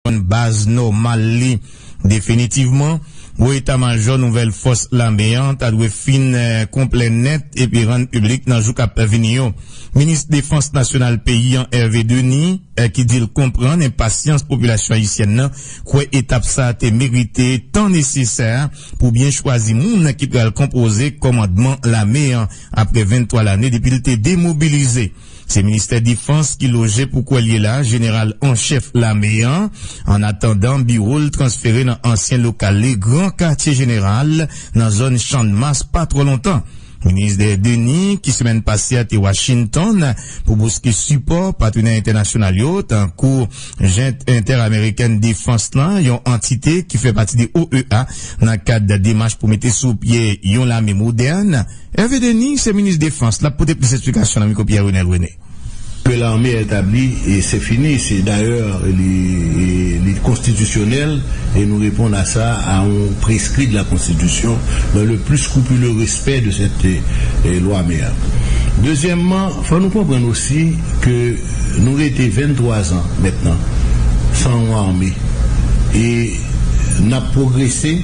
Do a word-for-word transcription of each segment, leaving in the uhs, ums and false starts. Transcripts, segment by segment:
jwenn baz nòmal li. Definitivman, wo eta majò nouvèl fòs lame an ta dwe fin, eh, konplè nèt epi rann piblik nan jou k ap vini yo. Minis Defans Nasyonal peyi an, Hervé Denis, eh, ki di l konprann enpasyans popilasyon ayisyèn nan, kwè etap sa a te merite tan nesesè pou byen chwazi moun ki pral konpoze kòmandman lame an apre venntwa lane depi l te demobilize. Se ministè defans ki loje pou kwè l ye la, jeneral an chèf lame an. Annatandan, biwo l transfere nan ansyen lokal li, Gran Katye Jeneral, nan zòn Channmas, pa twò lontan. Minis Denis, ki semèn pase a te Washington pou bouske sipò patnè entènasyonal yo, tankou Jent Entèamerikèn Defans lan, yon antite ki fè pati de O E A, nan kad demach pou mete sou pye yon lame modèn. Hervé Denis, se minis defans, l ap pote plis esplikasyon nan mikwo Pierre Renel René. Que l'armée est établie et c'est fini. C'est d'ailleurs, il est constitutionnel et nous répondons à ça, à un prescrit de la Constitution, dans le plus scrupuleux respect de cette eh, loi mère. Deuxièmement, faut nous comprendre aussi que nous restons vingt-trois ans maintenant sans une armée. Et n'a progressé,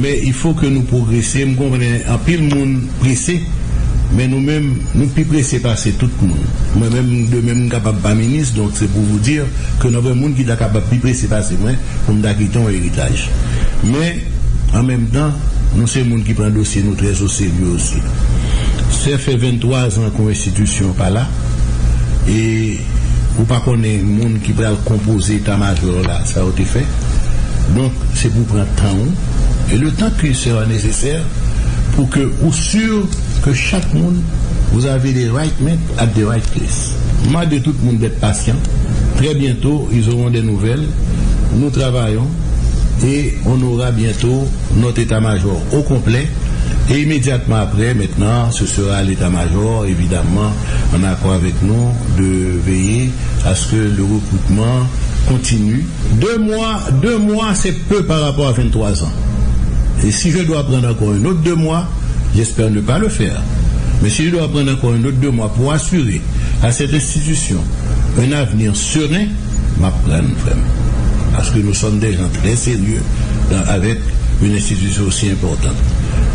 mais il faut que nous progressions. Je comprends, en pile monde pressé, men nou menm, nou pi prese pase tout moun. Mwen menm, demen, m kapab pa minis, donk se pou vous dire que nan vre moun ki ta kapab pi prese pase mwen pou m ta kite yon eritaj. Men, an menm tan, nou se moun ki pran dosye nou trè o serye osi. Sa fè venntwa zan ke yon enstitisyon pa la, e ou pa konnen moun ki pral konpoze eta majò la, sa yo te fè. Donk, se pou pran tan ou, e le tan ki sera nesesè pou ke ou si ke chak moun, vous avez the right man at the right place. Mande tout moun d'être patient. Très bientôt, ils auront des nouvelles. Nous travaillons et on aura bientôt notre état-major au complet. Et immédiatement après, maintenant, ce sera l'état-major, évidemment, en accord avec nous, de veiller à ce que le recrutement continue. Deux mois, deux mois, c'est peu par rapport à vingt-trois ans. Et si je dois prendre encore un autre deux mois, j'espère ne pas le faire. Mais si je dois prendre encore un autre deux mois pour assurer à cette institution un avenir serein, m ap pran, frè m. Parce que nous sommes des gens très sérieux dans, avec une institution aussi importante.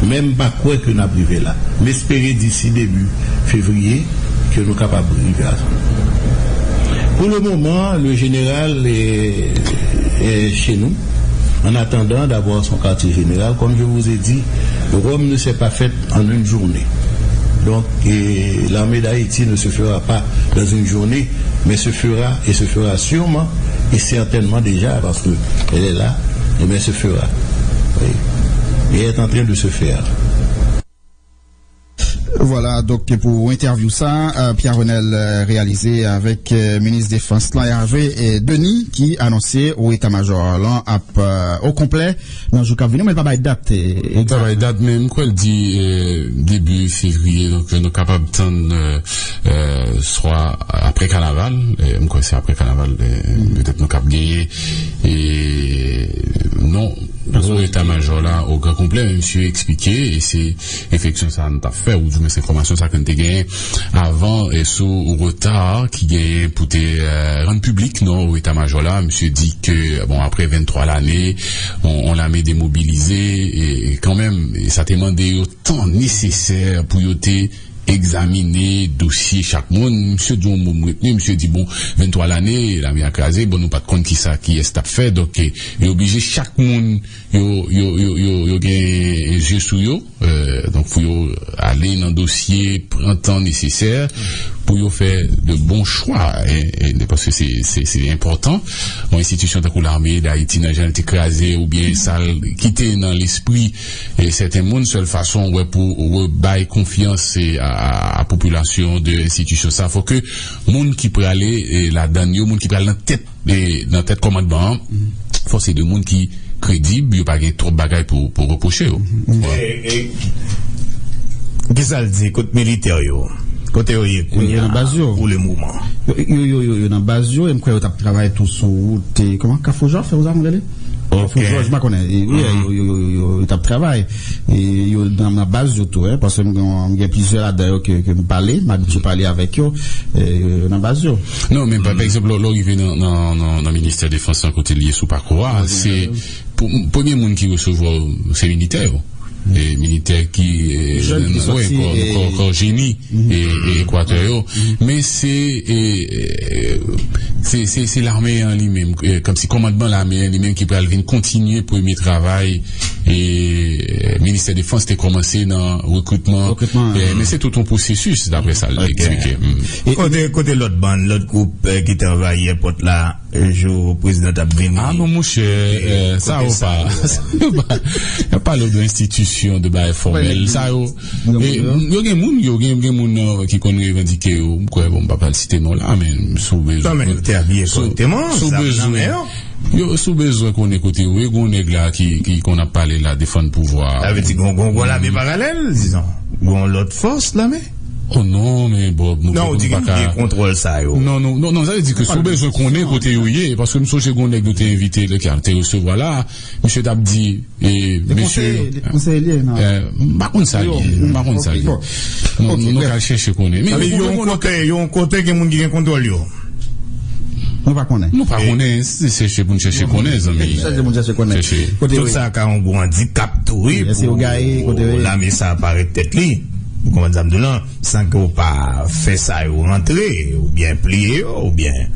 Men m pa kwè ke n ap rive la. M espere d'ici début février ke nou kapab rive a sa. Pour le moment, le général est, est chez nous, en attendant d'avoir son quartier général. Comme je vous ai dit, Rome ne s'est pas faite en une journée. Donc, et l'armée d'Haïti ne se fera pas dans une journée, mais se fera et se fera sûrement et certainement déjà, parce que elle est là, et bien se fera. Oui. Et elle est en train de se faire. Vwala, donk pou entèvyou sa, euh, Pierre Renel euh, reyalize avèk euh, minis defans lan, Hervé euh, Denis, ki anonse ou eta majò lan ap euh, o konplè nan jou k ap vini, men l pa bay dat. Pa bay dat, men m kwè l di euh, debi fevriye, donk nou kapab tann euh, euh, swa apre kanaval, euh, m kwè se apre kanaval, euh, petèt nou kab genyen e non, gwo eta majò la o gran konplè, men misye eksplike, e se refleksyon sa a n t ap fè, oudimwens enfòmasyon sa ke n te genyen avan, e sou reta ki genyen pou te rann piblik non eta majò la. Misye di ke bon, apre venntwa lane, on lame demobilize, e kanmenm sa te mande yo tan nesesè pou yo te egzamine dosye chak moun. Misye di yon mo m retni, misye di bon, venntwa lane lame a kraze, bon, nou pa t konn kisa kiyès t ap fè, donk yo oblije chak moun yo yo yo yo yo gen zye sou yo. Donk pou yo ale nan dosye, pran tan nesesè pou yo fè de bon chwa, paske se se se enpòtan. Yon enstitisyon tankou lame dayiti nan jan l te kraze oubyen sa l kite nan lespri sèten moun, sèl fason wè pou rebay konfyans a popilasyon de enstitisyon sa, fò ke moun ki prale ladann yo, moun ki pral nan tèt nan tèt kòmandman an, fò se de moun ki kredib, yo pa gen twòp bagay pou pou repwoche yo. Kisa l di kot militè yo? Kote yo ye kounye a? Pou le moman. Yo yo yo yo nan baz yo, e m kwè yo t ap travay tou sou wout, kòman, Kafou Jòf, se konsa nou rele? Fou Jòj, m pa konnen. Wi, yo t ap travay. Yo nan baz yo tou, paske m gen plizyè ladan yo ke m pale, m abitye pale avèk yo. Yo nan baz yo. Non, men pa egzanp, lè w rive nan Ministè Defans lan, kote l ye sou pako a, se premye moun ki resevwa w se militè yo. Militè ki kò jeni Ekwatè yo. Men se se lame an li menm, kòmsi kòmandman lame an li menm ki pral vin kontinye premye travay Ministè Defans te kòmanse nan rekritman. Men se tout yon pwosesis, daprè sa l eksplike. Kote lòt bann, lòt gwoup ki te anvayi èpòt la jou prezidan t ap vini? A non, monchè, sa yo pa. Sa yo pa. Y ap pale w de enstitisyon, de bagay fòmèl. Sa yo, yo gen moun, yo gen moun ki konn revandike yo. M kwè, bon, m pa pral site non la, men si w bezwen. Yo te abiye kòrèkteman, zam nan men yo. Si w bezwen konnen kote yo ye, gen yon nèg la ki konn ap pale la, defann pouvwa. Sa vle di gen yon lame paralèl, dizon. Gen yon lòt fòs lame? O non, men Bob, nou pa ka. Non, ou di gen kontwòl sa yo. Non, non, non, sa vle di ke si w bezwen konnen kote yo ye, paske m sonje gen yon nèg nou te envite, ki te resevwa la, misye t ap di, mesye, m pa konn sa l ye, m pa konn sa l ye. Nou ka chèche konnen. Men yon kote, yon kote gen moun ki gen kontwòl yo. Nou pa konnen. Nou pa konnen, se chèche pou n chèche konnen, zanmi. Chèche pou n chèche konnen. Tout sa ka yon gwo andikap tou, wi, pou lame sa parèt tèt li. Ou konprann sa m di w lan? San ke w pa fè sa yo rantre, oubyen pliye yo, oubyen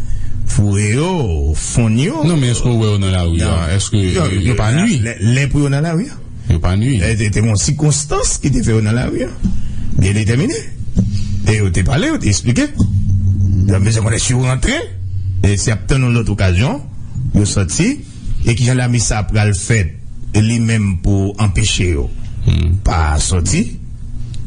foure yo, fonn yo. Non, men èske w wè yo nan lari a? Èske yo pa nwi? Lè pou yo nan lari a. Yo pa nwi. Te gen yon sikonstans ki te fè yo nan lari a. Byen detèmine. E yo te pale, yo te eksplike. Yo bezwen konnen si yo rantre, e si y ap tann yon lòt okazyon, yo sòti, e kijan lame sa pral fèt li menm pou anpeche yo pa sòti.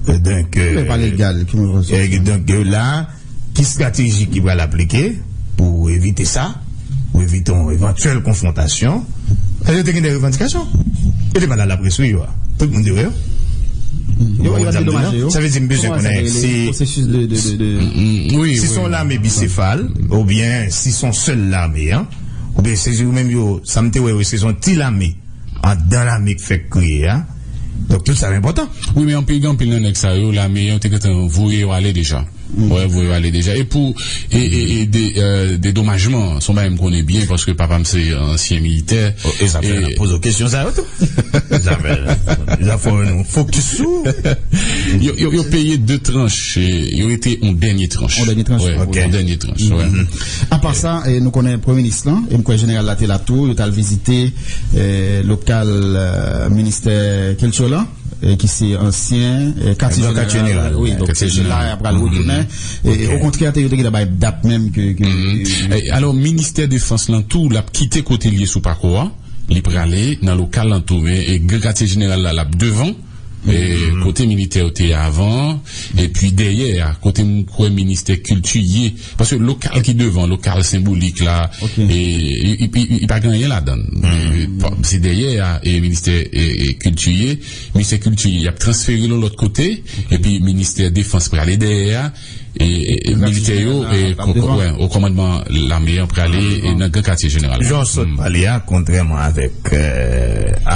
Donk, men pa legal, ki mwen panse. Donk, la, ki estrateji ki pral aplike pou evite sa, pou evite yon evantyèl konfwontasyon? Paske yo te gen de revandikasyon. Yo te pale a laprès, wi, yo a. Tout moun te wè yo. Yo, yo ap dedomaje yo. Sa vle di m bezwen konnen si, si se yon lame bisefal, oubyen si se yon sèl lame, oubyen se yo menm yo, sa m te wè yo, se yon ti lame anndan lame k fèk kreye a. Donk, tout sa yo enpòtan. Wi, men anpil, gen anpil nan nèg sa yo, lame an te gentan voye yo ale deja. Wè, voye yo ale deja. E pou, e, e, e de, e, dedomajman, se yon bagay m konnen byen, paske papa m se ansyen militè. E sa fè n ap poze w kesyon sa yo tou. Sa fè, sa fè nou fokis sou. Yo, yo, yo peye de tranch, e, yo rete yon dènye tranch. Yon dènye tranch, wè, ok. Yon dènye tranch, wè. Apa sa, e, nou konnen premye minis lan, e m kwè jeneral la te la tou, yo t al vizite, e, lokal, e, ministè kilti lan, e, ki se ansyen, e, katye jeneral. Wi, donk se la y ap pral retounen. E, okontrè, te, yo te gentan bay dat menm ke, ke, ke, e, alò, ministè defans lan tou, l ap kite kote l ye sou pako a, li prale nan lokal lan tou, men, e, gran katye jeneral la, l ap devan. E, kote militè yo te ye avan, epi dèyè a, kote m kwè ministè kilti ye, paske lokal ki devan, lokal senbolik la, e, li, li, li, li pa gen anyen ladan l. E, pa, se dèyè a, e ministè, e, e kilti ye, ministè kilti ye, y ap transfere l yon lòt kote, epi ministè defans prale dèyè a, e, e, e militè yo, e, o kòmandman lame an prale, e, nan gran katye jeneral la. Jan w sot pale a, kontrèman avèk, e,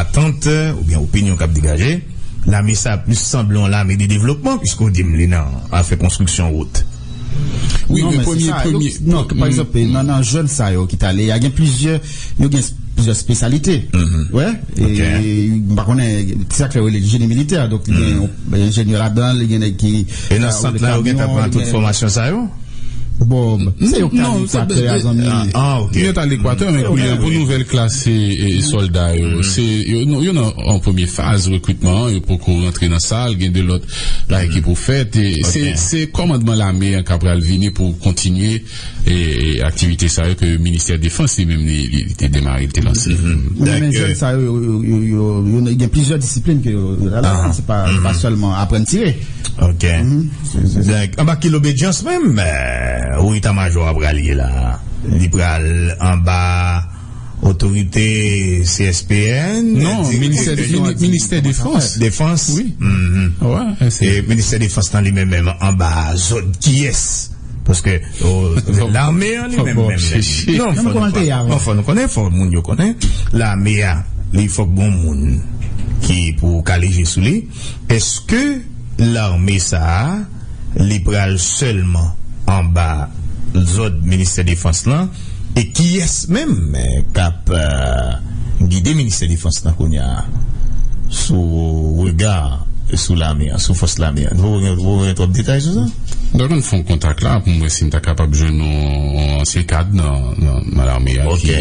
atant, oubyen opinyon k ap degaje, lame sa plis sanble yon lame de devlopman, piske w di m li nan afè konstriksyon wout. Wi, non, men premye, premye, non, pa egzanp, nan, nan jèn sa yo ki t ale, y a gen plizyè, yo gen plizyè espesyalite. Wè, e, m pa konnen, se sa k fè yo rele l jeni militè, donk, li gen yon enjenyè ladan l, li gen nèg ki. E nan sant lan, yo gentan pran tout fòmasyon sa yo? Bon, se yo k t al Ekwatè a, zanmi. Ah, ok. Yo t al Ekwatè, men kounye a, pou nouvèl klas, e, e, sòlda yo, se, yo, non, yo nan, an premye faz rekritman an, yo poko rantre nan sa l, gen de lòt bagay ki pou fèt, e se, se kòmandman lame an k ap pral vini pou kontinye e, e aktivite sa yo ke ministè defans li menm li, li, li te demare, li te lanse. Men, men jèn sa yo, yo, yo, yo, yo, yo gen plizyè disiplin ke yo, yo ladan, se pa, pa sèlman aprann tire. Ok. Donk, anba ki lobedyans menm, e, ou eta majò a pral ye la? Li pral anba otorite C S P N? Non, ministè, mini-, ministè defans. Defans? Wi. Wè, e ministè defans lan li menm, menm anba zòd kiyès? Paske lame an li menm menm non, fò nou konnen, fò moun yo konnen lame a, li fòk gon moun ki pou kale je sou li. Èske lame sa a li pral sèlman anba zòd ministè defans lan? E kiyès menm k ap gide ministè defans lan kounye a sou rega sou lame an, sou fòs lame an? Nou gen twòp detay sou sa? Donk nou fè yon kontak la pou m wè si m ta kapab jwenn yon ansyen kad nan lame a ki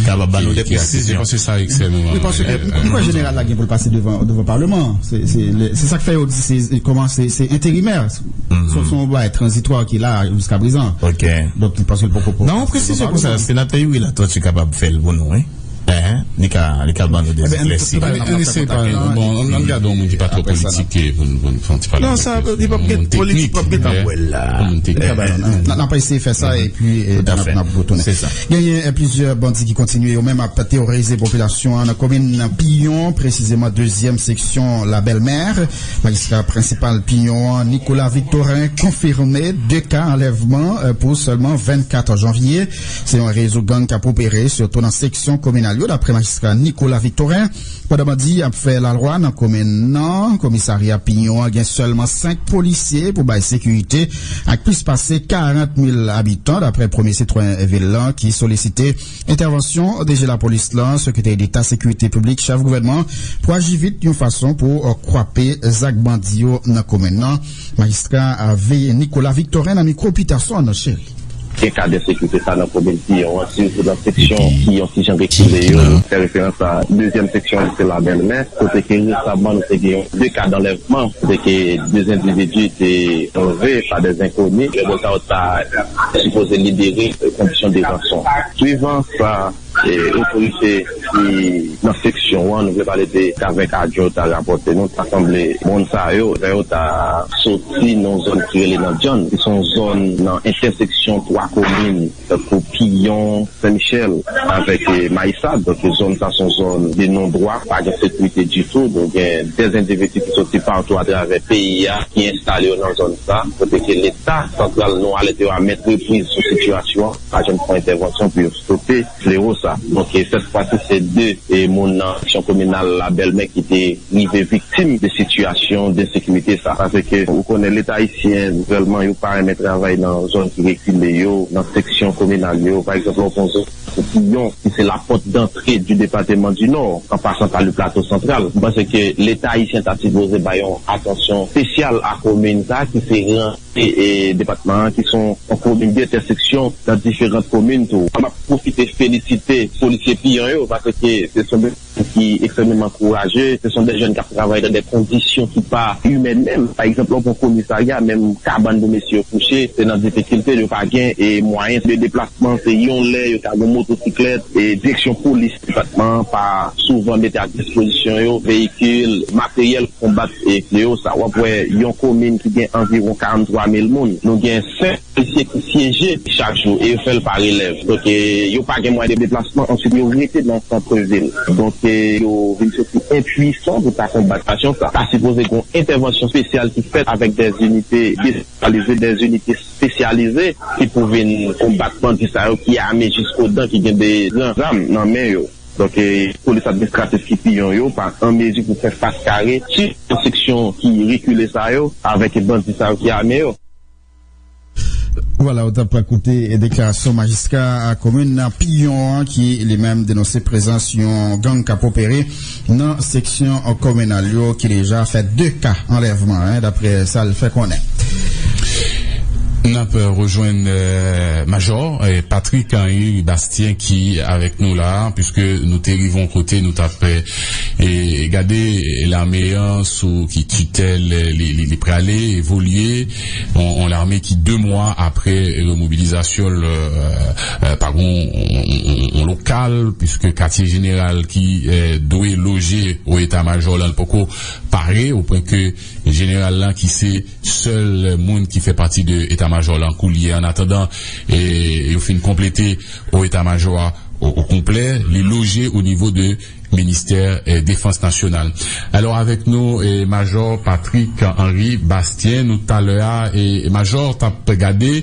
kapab ba nou de presizyon. Paske sa ekstrèmeman. Wi, paske nou kwè jeneral la gen pou l pase devan palman an. Se sa k fè yo di se kòman se enterimè. Se yon bagay tranzitwa ki la jiska prezan. Donk paske l poko. Nan yon presizyon konsa, senatè Youri Latortue kapab fè l pou nou, wi. Li ka, li ka ban nou de eklèsi. Ann eseye pale, bon, ann gade yon moun ki pa twò politik pou n fè yon ti pale. Non, sa li p ap gen politik, p ap gen tan pou l la. N ap eseye fè sa epi n ap retounen. Genyen plizyè bandi ki kontinye yo menm ap teworize popilasyon an nan komin Piyon, presizeman dezyèm seksyon Labèlmè. Majistra prensipal Piyon an, Nicolas Victorin, konfime de ka anlèvman pou sèlman vennkat janvye. Se yon rezo gang k ap opere sitou nan seksyon kominal yo, daprè majistra Nicolas Victorin. Pandan bandi ap fè lalwa nan komin nan, komisarya Piyon an gen sèlman senk polisye pou bay sekirite ak plis pase karant mil abitan, daprè premye sitwayen vil lan ki solisite entèvansyon D G lapolis lan, sekretè deta sekirite piblik, chèf gouvènman, pou aji vit yon fason pou kwape zak bandi yo nan komin nan. Majistra Nicolas Victorin nan mikwo Peterson Chéry. Gen ka ensekirite sa nan komin Piyon an, sitou nan seksyon ki yon ti jan rekile yo. Nou fè referans a dezyèm seksyon ki se Labèlmè, kote ke resaman nou te gen de ka danlèvman, kote ke de endividi te anlve pa de enkoni. Lè moun sa yo ta sipoze libere kondisyon de ranson. Swivan sa, otorite ki nan seksyon an, nou vle pale de Kavèk Adjò, ta rapòte nou, ta sanble moun sa yo, lè yo ta soti nan zòn ki rele nan Djann, ki se yon zòn nan entèseksyon twa komin, tankou Piyon, Sen Michèl, avèk Mayisab. Donk zòn sa se yon zòn de non dwa, pa gen sekirite ditou. Nou gen de endividi ki soti patou atravè peyi a, ki enstale yo nan zòn sa, kote ke Leta santral nou alète yo a mèt repriz sou sitiyasyon an, pa janm pran entèvansyon pou yo stope flewo sa. Donk, e, sèt fwa si se de, e, moun nan seksyon kominal Labèlmè ki te rive viktim de sitiyasyon de ensekirite sa. Paske ou konnen Leta ayisyen, gouvènman yo pa renmen travay nan zòn ki rekile yo, nan seksyon kominal yo. Pa egzanp, lè w pran zòn Piyon, ki se lapòt dantre di depatman di Nò, an pasan pa le Plato Santral. M panse ke Leta ayisyen ta sipoze bay yon atansyon espesyal a komin sa, ki se ran e, e depatman an, ki se yon komin de entèseksyon nan diferan komin tou. M ap pwofite felisite polisye Piyon yo, paske se yon de ki ekstrèmeman kouraje, se yon de jèn k ap travay nan de kondisyon ki pa imèn menm. Pa egzanp, lè w pran komisarya, menm kabann pou mesye yo kouche, se nan difikilte, yo pa gen, e, mwayen de deplasman, se yon lè yo ka gen motosiklèt, e direksyon polis depatman an pa souvan mete a dispozisyon yo veyikil, materyèl konbat e flewo sa. W ap wè yon komin ki gen anviwon karant twa mil moun, nou gen senk polisye ki syeje chak jou e yo fè l pa relèv. Donk, e, yo pa gen mwayen de deplasman, answit yo rete nan sant vil. Donk, e, yo vin soti enpwisan pou ta konbat sitiyasyon sa. Ta sipoze gen yon entèvansyon espesyal ki fèt avèk de zinite despesyalize, de zinite espesyalize ki pou vin konbat bandi sa yo ki ame jiskodan, ki gen de gran zam nan men yo. Donk, e, polis administratif ki Piyon yo pa an mezi pou fè fas kare sou seksyon ki rekile sa yo avèk bandi sa yo ki ame yo. Vwala, ou t ap koute deklarasyon majistra komin nan Piyon an, ki li menm denonse prezans yon gang k ap opere nan seksyon kominal yo, ki deja fè de ka anlèvman, en, daprè sa l fè konnen. N ap rejwenn, eh, Majò, eh, Patrick Henry Bastien ki avèk nou la, piske nou te rive yon kote, nou t ap, eh, gade lame an sou ki titèl, eh, li, li, li prale evolye, yon, yon lame ki de mwa apre remobilizasyon l, eh, eh, pa gon yon, yon, yon, yon lokal, piske katye jeneral ki, eh, dwe loje o eta majò lan, l poko pare, opwen ke jeneral lan ki se sèl moun ki fè pati de eta majò lan koulye, an atandan, e, yo fin konplete o eta majò a o, o konplè, li loje o nivo de ministè, eh, defans nasyonal. Alò, avèk nou, eh, Majò Patrick Henry Bastien, nou talè a, eh, Majò t ap gade,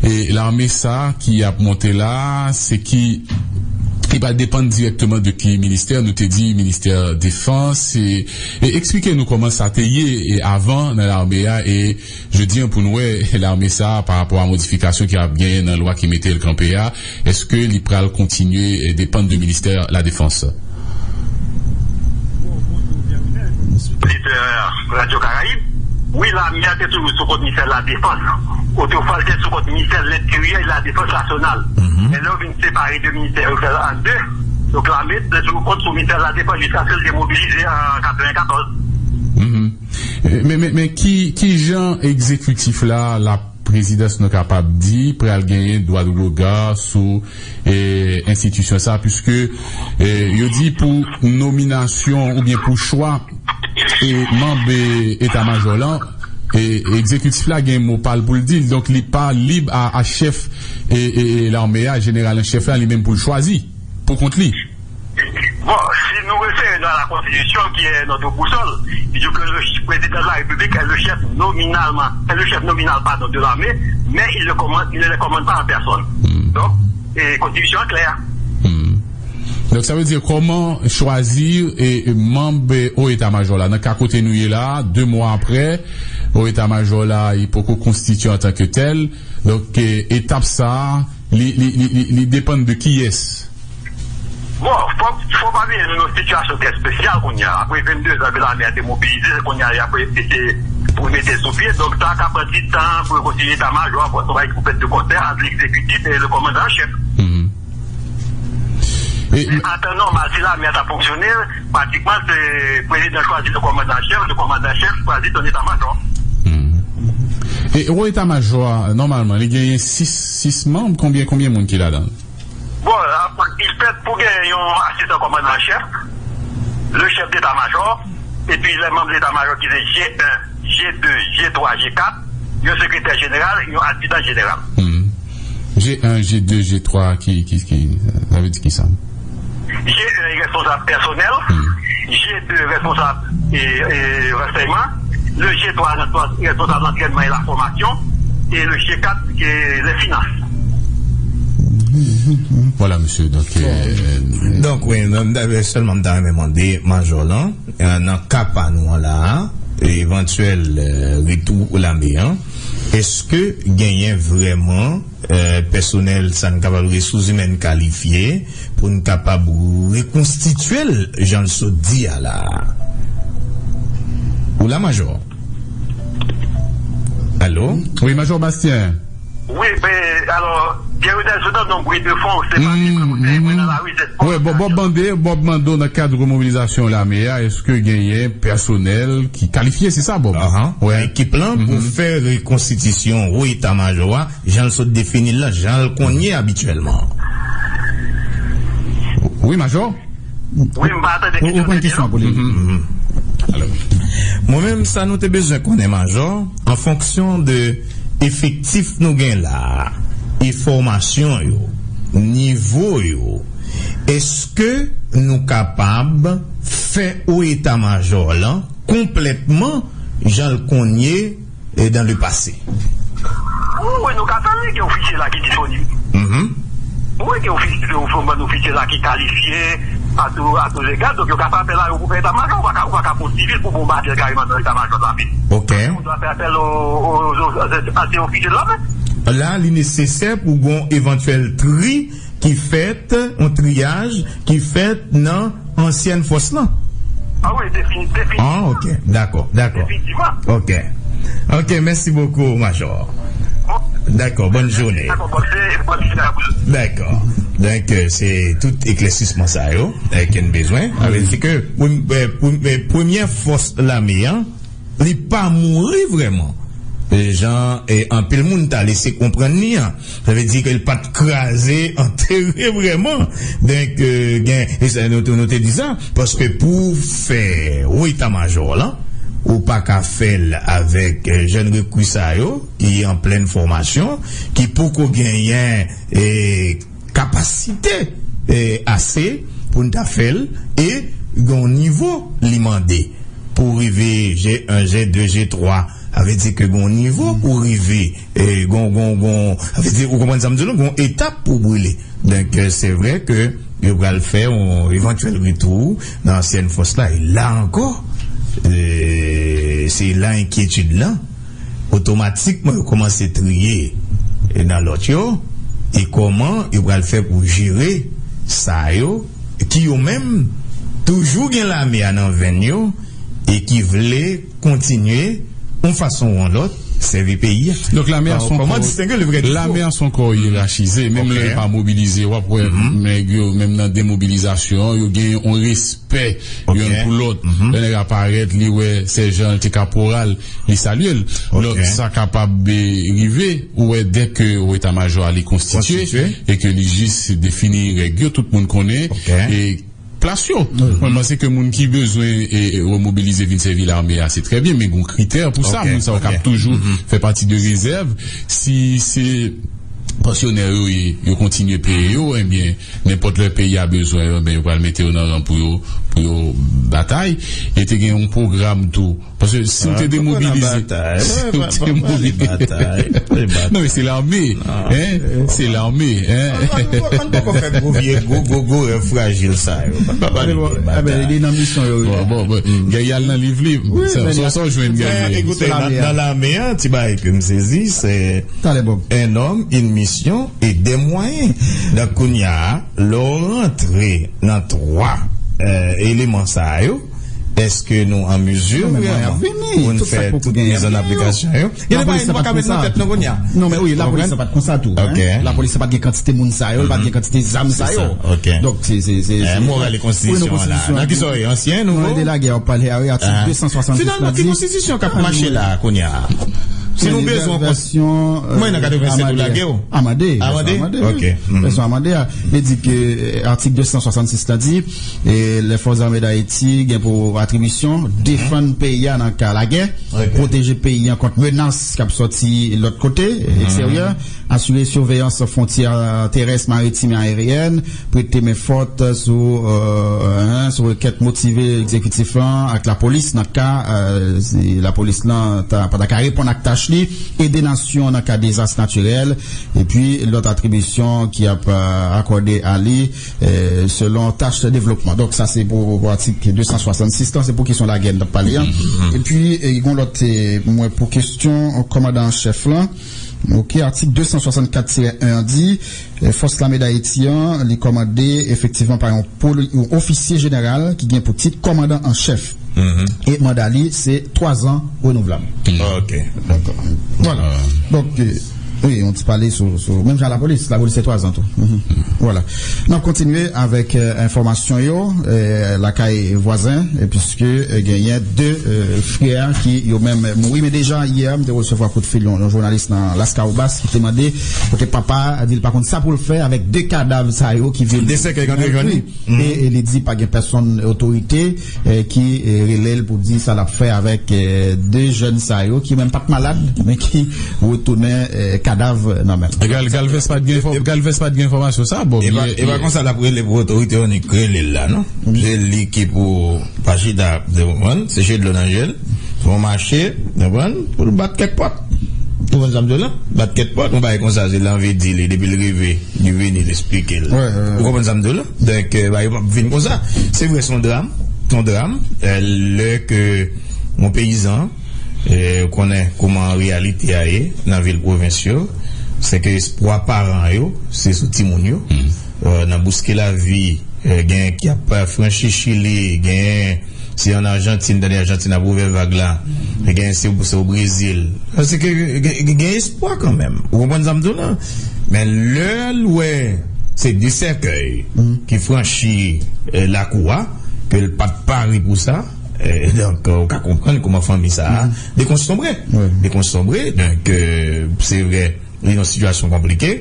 eh, lame sa ki ap monte la, se ki, ki va depann dirèkteman de ki ministè, nou te di ministè defans, e, e eksplike nou kòman sa te ye, e avan nan lame a, e jodi an pou n wè lame sa a pa rapò a modifikasyon ki ap genyen nan lwa ki mete l kanpe a, èske li pral kontinye, eh, depann de ministè ladefans? Oditè Radyo Karayib, wi, lame a te toujou sou kont ministè ladefans. Otrefwa, l te sou kont ministè lenteryè e ladefans nasyonal. Men lè yo vin separe de ministè yo, fè l an de, donk lame te toujou kont sou ministè ladefans jiskaske l demobilize an katrevenkatòz. Men, men, men ki, ki jan egzekitif la, la prezidans, nou kapab di, pral genyen dwa de rega sou, eh, enstitisyon sa, piske, eh, yo di pou nominasyon oubyen pou chwa, eh, manm, eh, eta majò lan, eh, egzekitif la gen mo pa l pou l di l. Donk, li pa lib a, a chèf, eh, eh, eh, lame a, jeneral an chèf la, li menm pou l chwazi pou kont li. Bon, si nou refere nou a la Konstitisyon, ki est notre boussole, ki di ke le ch-, président de la République est le chef nominalement, est le chef nominal, pardon, de l'armée, mais il ne commande, il ne les commande pas en personne. Donc, e Konstitisyon an klè. Donk, sa vle di, kòman chwazi, e, e, manm, e, o eta majò la? Nan ka kote nou ye la, de mwa apre, o eta majò la, li poko konstitye antanke tèl. Donk, e, etap sa a, li, li, li, li, li depann de kiyès? Bon, fò, fò pa bliye nou nan yon sitiyasyon trè espesyal kounye a. Apre vennde zan ke lame a te mobilize, kounye a, y ap eseye pou mete l sou pye. Donk, sa ka pran ti tan pou yo konstitye eta majò a, fò se yon bagay ki pou fèt de konsè ant egzekitif e le kòmandan an chèf. E, an tan nòmal, si lame a ta fonksyone, pratikman, se prezidan chwazi le kòmandan an chèf, le kòmandan an chèf chwazi son eta majò. E o eta majò a, nòmalman, li genyen sis, sis manm, konbyen, konbyen moun ki ladan l? Bon, ap, li fèt pou gen yon asistan kòmandan an chèf, le chèf deta majò, epi lè manm deta majò ki se G un, G deux, G trois, G quatre, yon sekretè jeneral, yon adjidan jeneral. G un, G deux, G trois, ki, ki, ki, sa vle di ki sa? G un responsab pèsonèl, G deux responsab e, e ransèyman, le G trois responsab lantrenman e lafòmasyon, e le G quatre ki les finances. Vwala, mesye, donk, e, donk, wi, m, m, sèlman m ta renmen mande majò lan, e, nan ka pa nou an la a, evantyèl, e, retou lame an, èske genyen vrèman, e, pèsonèl, sa n kapab resous imèn kalifye, pou n kapab rekonstitye l jan l sot di a la a? Ou la, majò? Alo? Wi, majò Bastien. Wi, men, alò, Pierre Rudel, sou nan non bri de fon, se pa ti pran konsèy mwen nan lari, se fò. Wi, bon, Bob mande, Bob mande w nan kad remobilizasyon lame a, èske genyen pèsonèl ki kalifye, se sa, Bob? Wi. Ekip lan pou fè rekonstitisyon wo eta majò a, jan l sot defini l lan, jan l konn ye abityèlman. Wi, majò? Wi, m pa tande kesyon. Ou pran kesyon pou li. Alò, mwen menm, sa nou te bezwen konnen, majò, an fonksyon de efektif nou gen la a, e fòmasyon yo, nivo yo, èske nou kapab fè o eta majò lan konplètman jan l konn ye, e, dans le passé? Wi, nou ka fè l, wi, gen ofisye la ki disponib. Wi, gen ofisye, gen ofisye la ki kalifye a tou, a tou zega, donk yo ka fè apèl a yo pou fè eta majò, ou pa ka, ou pa ka pran sivil pou bonbade kareman nan eta majò lame. Ok. Ou dwa fè apèl o, o, o, a se ofisye lame. La, li nesesè pou gon evantyèl tri ki fèt, yon triyaj ki fèt nan ansyèn fòs lan. Ah wi, defini-, definitivman. Ah, ok, dakò, dakò. Definitivman. Ok. Ok, mèsi bokou, majò. Dakò, bòn jounen. Dakò, bòn, se, bòn jounen a vous. Dakò. Donk, euh, se tout eklèsisman sa yo, euh, ke n bezwen. Sa vle di ke, pou, euh, pou, euh, premyè fòs lame an, li pa mouri vrèman. Jan, e, anpil moun ta lese konprann li an. Sa vle di ke l pa t kraze, antere vrèman. Donk, e, gen, e sa, nou, nou te di sa, paske pou fè wo eta majò lan, ou pa ka fè l avèk, e, jèn rekri sa yo, ki an plèn fòmasyon, ki poko genyen, e, kapasite eh, ase pou n ta fè l, e gen yon nivo li mande pou rive G un, G deux, G trois. Sa vle di ke gen yon nivo pou rive, eh, gon, gon, gon, sa vle di, ou konprann sa m di w la, gon etap pou brile. Donk, eh, se vre ke yo pral fè yon evantyèl retou nan ansyèn fòs la. E la ankò, eh, se la enkyetid lan. Otomatikman, yo kòmanse triye, eh, nan lòt yo. E kòman yo pral fè pou jere sa yo, ki yo menm toujou gen lame a nan venn yo, e ki vle kontinye, yon fason ou yon lòt, sèvi peyi a. Donk, lame a se yon kò, lame a se yon kò yerachize. Menm lè yo pa mobilize, w ap wè nèg yo, menm nan demobilizasyon, yo gen yon respè youn pou lòt. Lè nèg la parèt, li wè sèjan, li te kaporal, li salye l. Donk, sa kapab, eh, rive, ou wè, dèke eta majò a li konstitye, e ke li jis defini règ yo, tout moun konnen, e plas yo. Mwen panse ke moun ki bezwen, e, e, remobilize vin sèvi lame a, se trè byen, men gon kritè pou sa. Moun sa yo k ap toujou fè pati de rezèv, si se pansyonè yo ye, yo kontinye peye yo, ebyen, nenpòt lè peyi a bezwen yo, ebyen, yo pral mete yo nan ran pou yo, pou yo batay. E te gen yon pwogram tou. Paske si w te demobilize, si w te mobilize. Non, men se lame, hein? Se lame, hein? Ann poko fè gwo vye, gwo, gwo, gwo rèv frajil sa yo. Ann pa pale de batay. Li nan misyon yo. Bon, bon, bon. Gèyal nan liv li. Sa w jwenn Gèyal. Ekoute, nan lame an, ti bagay ke m sezi, se un homme, une mission et des moyens. Donk, kounye a, lè w rantre nan twa, eh, eleman sa yo, èske nou an mizi vrèman pou n fè tout miz an aplikasyon yo? Gen de bagay nou pa ka met nan tèt nou kounye a. Non, men wi, lapolis la pa t konsa tou. Lapolis la pa t gen kantite moun sa yo, li pa t gen kantite zam sa yo. Donk, se, se, se, se moral e konstitisyon an la. Nan ki sa w ye? Ansyen, nouvo? Non, e de lagè w ap pale a, wi, atik de san swasanndis la di. Finalman, ki konstitisyon k ap mache la kounye a? Si nou bezwen yon konstitisyon, mwen nan katrevennsèt ou lagè w? Amande. Amande? Vèsyon amande a. Li di ke, eh, atik de san swasanndis la di, eh, les Forces Armées d'Haïti gen pou atribisyon defann peyi a nan ka lagè, pwoteje peyi a kont menas k ap sòti lòt kote, eksteryè, asire siveyans fwontyè terès, maritim e aeryèn, prete men fòt sou, eh, sou rekèt motive egzekitif lan ak lapolis nan ka, eh, si lapolis lan ta, pa ta ka reponn ak tach li, ede nasyon nan ka dezas natirèl, epi lòt atribisyon ki ap, eh, akòde a li, eh, selon tach devlopman. Donk, sa se pou, pou atik de san swasanndis lan, se pou kesyon lagè n ap pale an. Epi, eh, gen lòt, eh, mwen pou kesyon kòmandan an chèf lan. Ok, atik de san swasannkat tirè en an di, eh, Fòs Lame Dayiti an, li kòmande efektivman pa yon poli-, yon ofisye jeneral ki gen pou tit kòmandan an chèf. E manda li se twa zan renouvlab. Ok, dakò. Vwala. Donk, eh, wi, yon ti pale sou, sou, menm jan lapolis, lapolis se twa zan tou. Vwala. N ap kontinye avèk, eh, enfòmasyon yo, eh, lakay vwazen, eh, piske, eh, genyen de, eh, frè ki yo menm mouri. Men deja, yè, m te resevwa kout fil yon, yon jounalis nan Las Caobas ki te mande kote papa a di l pa konn sa pou l fè avèk de kadav sa yo ki vin. De sèkèy k antre jwenn li. E, e li di pa gen pèsonn otorite, eh, ki, eh, rele l pou di sa l ap fè avèk, eh, de jèn sa yo ki menm pa t malad, men ki retounen, eh, kadav nan men l. Gal-, Galvez pa t gen enfò-, Galvez pa t gen enfòmasyon sa, bon, e pa, e pa konsa l ap rele pou otorite yo annik rele l la, non. Se li ki pou pa chita, w konprann, seche dlo nan je l, fè yon mache, w konprann, pou l bat kèk pòt. Ou konprann sa m di w la? Bat kèk pòt, yon bagay konsa, se l anvi di li, depi l rive, li vini, l esplike l. Ou konprann sa m di w la? Donk, eh, bagay yo p ap vin konsa. Se vre, se yon dram, se yon dram, eh, lè ke yon peyizan, eh, konnen kòman reyalite a ye nan vil pwovens yo, se ke espwa paran yo, se sou timoun yo. Eh, nan bouske lavi, eh, gen ki ap franchi Chili, gen se ann Ajantin, tande Ajantin ap ouvè vag la. Gen se, se o Brezil. Paske gen, gen, gen espwa kanmenm. Ou konprann sa m di w la? Men lè l wè se de sèkèy ki franchi, eh, lakou a, ke l pa t pare pou sa, eh, donk, ou ka konprann kòman fanmi sa a dekonsanbre. Dekonsanbre, donk, eh, se vre, li nan sitiyasyon konplike,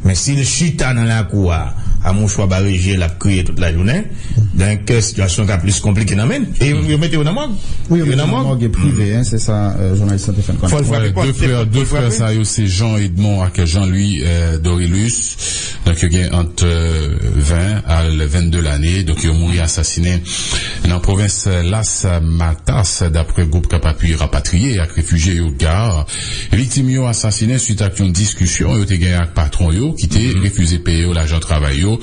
men si l chita nan lakou a, a mouchwa bare je l, l ap kriye tout lajounen, Donk, sitiyasyon ka plis konplike nan men. E yo mete yo nan mòg. Wi, yo mete yo nan mòg prive, se sa jounalis lan te fè n konnen. Fò l frape pòt. De frè, de frè sa yo, se Jean Edmond ak Jean-Louis Dorélus. Donk, yo gen ant ven al vennde lane. Donk, yo mouri asasinen nan pwovens Las Matas, daprè gwoup k ap apiye rapatriye ak refijye yo, GARR. Viktim yo asasinen swit ak yon diskisyon yo te gen ak patwon yo ki te refize peye yo lajan travay yo.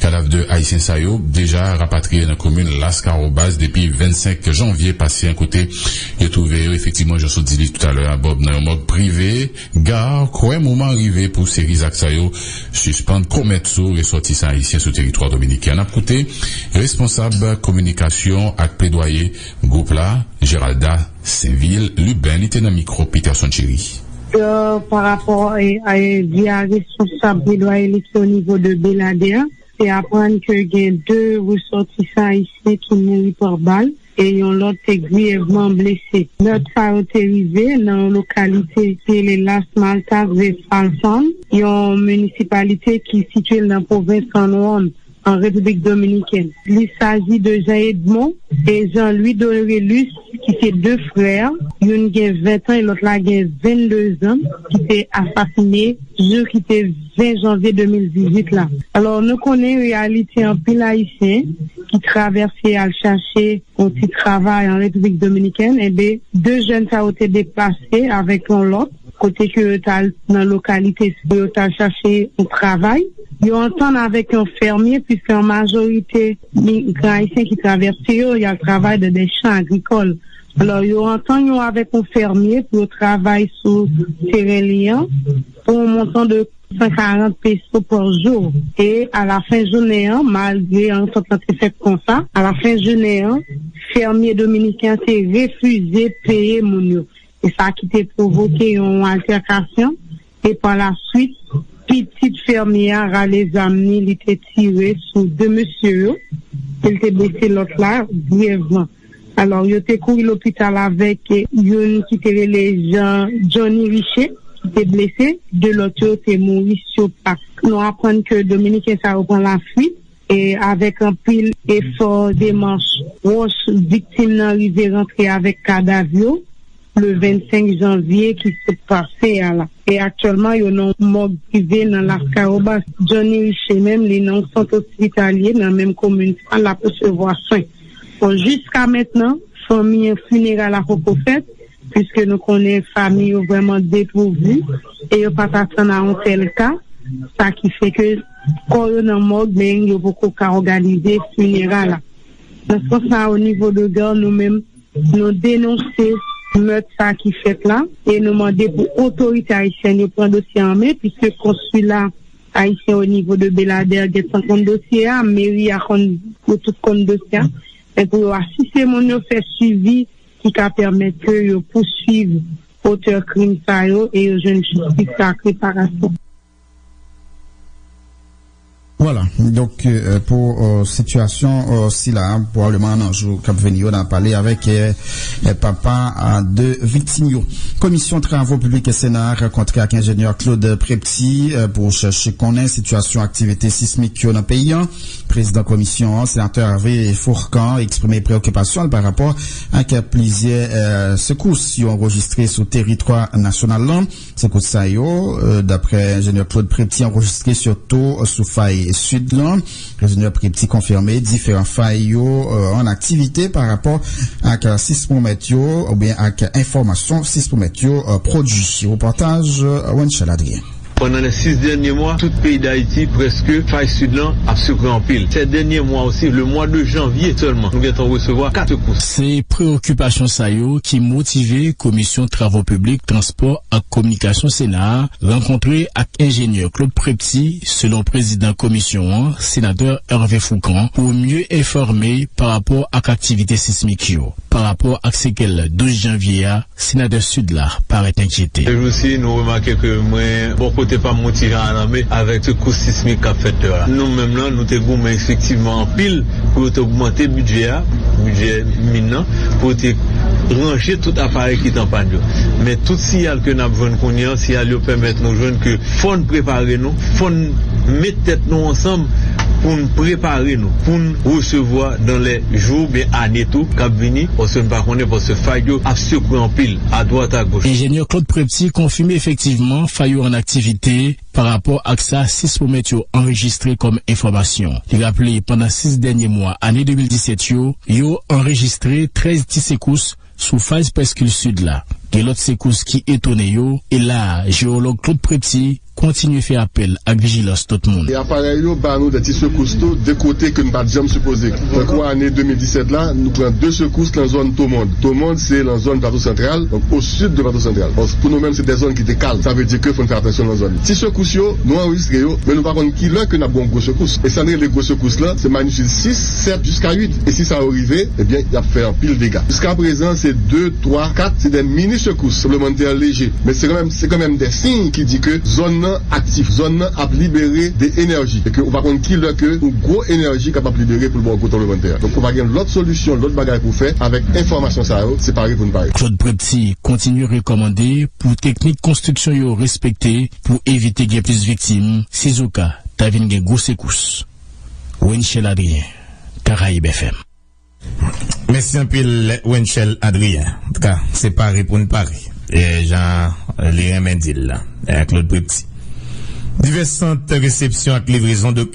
Kadav de Ayisyen sa yo deja rapatriye nan komin Laskawobas depi vennsenk janvye pase an, kote yo twouve yo efektivman, jan sot di li toutalè a, Bob, nan yon mòg prive. GARR kwè moman rive pou seri zak sa yo sispann komèt sou resòtisan ayisyen sou teritwa dominiken. N ap koute responsab kominikasyon ak pledwaye gwoup la, Geralda Sainvil Luben, li te nan mikwo Peterson Cheri. Euh, pa rapò a, a, via responsab pledwaye li ki o nivo de Beladè, se aprann ke gen de resòtisan ayisyen ki mouri pa bal e yon lòt te griyèvman blese. Mèt sa yo te rive nan yon lokalite ki rele Las Maltas de Falcon, yon minisipalite ki sitiye nan pwovens San Juan, an Repiblik Dominikèn. Li saji de Jean Edmond e Jean Louis Dorélus, ki se de frè, youn gen ven tan e lòt la gen vennde zan, ki te asasine jou ki te ven janvye de mil dizuit la. Alò, nou konnen reyalite anpil Ayisyen ki travèse al chache yon ti travay an Repiblik Dominikèn, enben, de jèn sa yo te deplase avèk yon lòt, kote ke yo t al nan lokalite pou yo t al chache yon travay. Yo antann avèk yon fèmye, piske an majorite migran ayisyen ki travèse yo, y al travay nan de chan agrikòl. Alò, yo antann yo avèk yon fèmye pou yo travay sou teren li an pou yon montan de san karant peso pa jou. E a la fen jounen an, malgre antant lan te fèt konsa, a la fen jounen an, fèmye dominiken an te refize peye moun yo. E sa ki te pwovoke yon altèkasyon. E pa la swit, pitit fèmye a rale zam ni, li te tire sou de mesye yo, e l te blese lòt la griyèvman. Alò, yo te kouri lopital avèk youn ki te rele Jean, Johnny Richer, ki te blese, de lòt yo te mouri sou plas. Nou aprann ke Dominiken sa yo pran lafwit, e avèk anpil efò demach, pwòch viktim nan rive rantre avèk kadav yo le vennsenk janvye ki sot pase a la. E aktyèlman, yo nan yon mòg prive nan Laskawobas. Johnny Richer menm, li nan yon sant ospitalye nan menm komin sa, l ap resevwa swen. Bon, jiska mentnan, fanmi an, fineray la poko fèt, piske nou konnen fanmi yo vrèman depouvi e yo pa t atann a yon tèl ka, sa ki fè ke kò yo nan mòg, men yo poko ka òganize fineray la. Nan sans sa, o nivo de GARR, nou menm, nou denonse mèt sa ki fèt la e nou mande pou otorite ayisyèn yo pran dosye an men, piske konsila ayisyen o nivo de Beladè gentan konn dosye a, meri a konn, yo tout konn dosye a, men pou yo asiste moun yo fè swivi ki ka pèmèt ke yo pouswiv otè krim sa yo e yo jwenn jistis ak reparasyon. Vwala, donk, euh, pou, euh, sitiyasyon, euh, sila, pwobableman nan jou k ap vini yo, n a pale avèk, euh, euh, papa, euh, de viktim yo. Komisyon Travo Piblik Sena a rankontre ak enjenyè Claude Prepty, euh, pou chèche konnen sitiyasyon aktivite sismik yo nan peyi an. Prezidan komisyon an, senatè Hervé Fourcand, eksprime preokipasyon l pa rapò ak plizyè, euh, sekous yo anrejistre sou teritwa nasyonal lan. Sekous sa yo, euh, daprè enjenyè Claude Prepty, anrejistre sitou sou fay sid lan. Enjenyè Prepty konfime diferan fay yo, euh, an aktivite pa rapò ak sismomèt yo oubyen ak enfòmasyon sismomèt yo, euh, pwodui. Repòtaj, euh, Wenchel Adrien. Pandan lè sis dènye mwa, tout peyi Dayiti, prèske, fay sid lan ap sekwe anpil. Sè dènye mwa osi, le mwa de janvye sèlman, nou gentan resevwa kat sekous. Se preyokipasyon sa yo ki motive Komisyon Travo Piblik, Transpò ak Kominikasyon Sena a rankontre ak enjenyè Claude Prepty, selon prezidan komisyon an, senatè Hervé Fourcand, pou mye enfòme pa rapò ak aktivite sismik yo, pa rapò ak sekèl douz janvye a, senatè sid la parèt enkyete. Sèjousi, nou remake ke mwen, bò kote pa m, mwen ti jan alanme avèk sekous sismik k ap fèt la. Nou menm lan, nou te goumen efektivman anpil pou yo te ogmante bidjè a, bidjè min nan, pou yo te ranje tout aparèy ki t an pàn yo. Men tout siyal ke n ap jwenn kounye a, siyal yo pèmèt nou jwenn ke fò n prepare nou, fò n met tèt nou ansanm pou n prepare nou, pou n resevwa dans les jours oubyen ane tou k ap vini, paske n pa konnen, paske fag yo ap sekwe anpil, adwat agoch. Enjenyè Claude Prepty konfime efektivman fag yo an aktivite pa rapò ak sa sismomèt yo anrejistre kòm enfòmasyon. Li raple, pandan sis dènye mwa ane de mil disèt yo, yo anrejistre trèz ti sekous sou faz Preskil Sid la. Gen lòt sekous ki etone yo, e la a, jewològ Claude Prepty kontinye fè apèl ak vijilans tout moun. E aparèy yo ba nou de ti sekous tou, de kote ke n pa t janm sipoze. Tankou ane de mil disèt la, nou pran de sekous nan zòn Tomond. Tomond, se nan zòn Plato Santral, donk o sid de Plato Santral. Bon, pou nou menm, se de zòn ki te kalm. Sa vle di ke fò n fè atansyon nan zòn. Ti sekous yo, nou anrejistre yo, men nou pa konn ki lè ke n ap gen yon gwo sekous. E sa n rele gwo sekous lan, se magnitid sis, sèt jiska uit. E si sa yo rive, ebyen, y ap fè anpil dega. Jiska prezan, se de, twa, kat, se de mini sekous, tranblemanntè leje. Men se kanmenm, se kanmenm de siy ki di ke zòn nan aktif, zòn nan ap libere de enèji. E ke ou pa konn ki lè ke yon gwo enèji kapab libere pou l ba w gwo tranblemanntè. Donk, ou pa gen lòt solisyon, lòt bagay pou w fè avèk enfòmasyon sa yo, se pare pou n pare. Claude Prepty kontinye rekòmande pou teknik konstriksyon yo respekte pou evite gen plis viktim, sizoka ta vin gen gwo sekous. Wenchel Adrien, Caraïbes F M. Mèsi anpil, Wenchel Adrien. Antouka, se pare pou n pare. E jan li renmen di l la, e Claude Prepty. Divès sant resepsyon ak livrezon